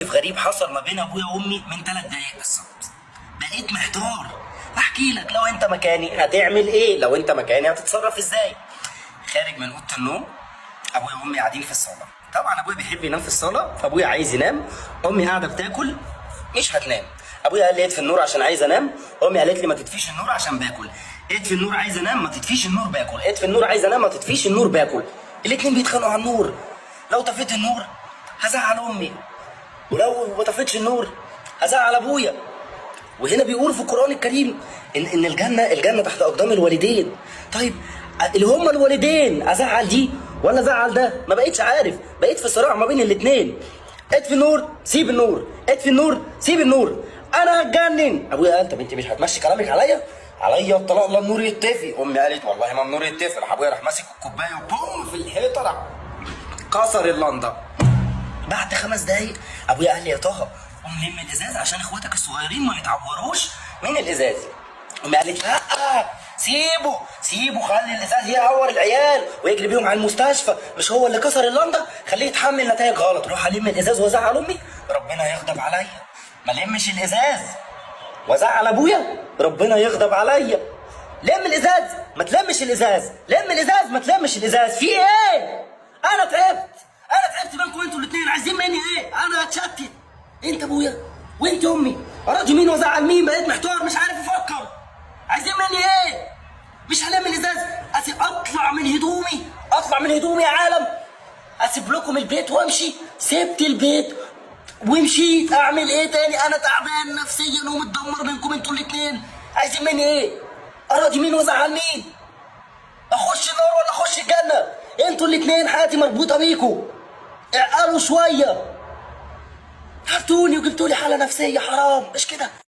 غريب حصل ما بين ابويا وامي من 3 دقايق بالظبط. بقيت محتار. احكي لك، لو انت مكاني هتعمل ايه؟ لو انت مكاني هتتصرف ازاي؟ خارج من اوضة النوم، ابويا وامي قاعدين في الصاله. طبعا ابويا بيحب ينام في الصاله، فابويا عايز ينام، امي قاعدة بتاكل مش هتنام. ابويا قال لي اطفي النور عشان عايز انام، امي قالت لي ما تطفيش النور عشان باكل. اطفي النور عايز انام، ما تطفيش النور باكل، اطفي النور عايز انام، ما تطفيش النور باكل. الاتنين بيتخانقوا على النور. لو طفيت النور هزعل امي، ولو ما طفيتش النور هزعل ابويا. وهنا بيقول في القران الكريم ان الجنه تحت اقدام الوالدين. طيب اللي هما الوالدين، ازعل دي ولا ازعل ده؟ ما بقيتش عارف، بقيت في صراع ما بين الاثنين. اطفي النور، سيب النور، اطفي النور، سيب النور، انا هتجنن. ابويا قال طب انت مش هتمشي كلامك عليا؟ عليا الطلاق لا النور يطفي. امي قالت والله ما النور يطفي. راح ابويا راح ماسك الكوباية وبوم في الحيطه، راح كسر اللنده. بعد 5 دقايق ابويا قال لي يا طه قوم لم الازاز عشان اخواتك الصغيرين ما يتعوروش من الازاز. امي قالت لا سيبه سيبه، خلي الازاز يعور العيال ويجري بيهم على المستشفى، مش هو اللي كسر اللنده، خليه يتحمل نتائج غلط. روح الم الازاز وازعل امي، ربنا يغضب عليا. ما لمش الازاز وازعل ابويا، ربنا يغضب عليا. لم الازاز، ما تلمش الازاز، لم الازاز، ما تلمش الازاز، في ايه؟ انا تعبت، انا تعبت منكم انتوا الاثنين، عايزين مني ايه؟ انا اتشتت، انت ابويا وانت امي، اراضي مين وازعل مين؟ بقيت محتار مش عارف افكر. عايزين مني ايه؟ مش هلم الازاز، اطلع من هدومي، اطلع من هدومي يا عالم، اسيب لكم البيت وامشي. سبت البيت ومشيت، اعمل ايه تاني؟ انا تعبان نفسيا ومتدمر منكم انتوا الاثنين. عايزين مني ايه؟ اراضي مين وازعل مين؟ اخش النار ولا اخش الجنة؟ انتوا الاثنين حياتي مربوطة بيكوا، اعقلوا شوية. تعبتوني وجبتولي حاله نفسية، حرام مش كده؟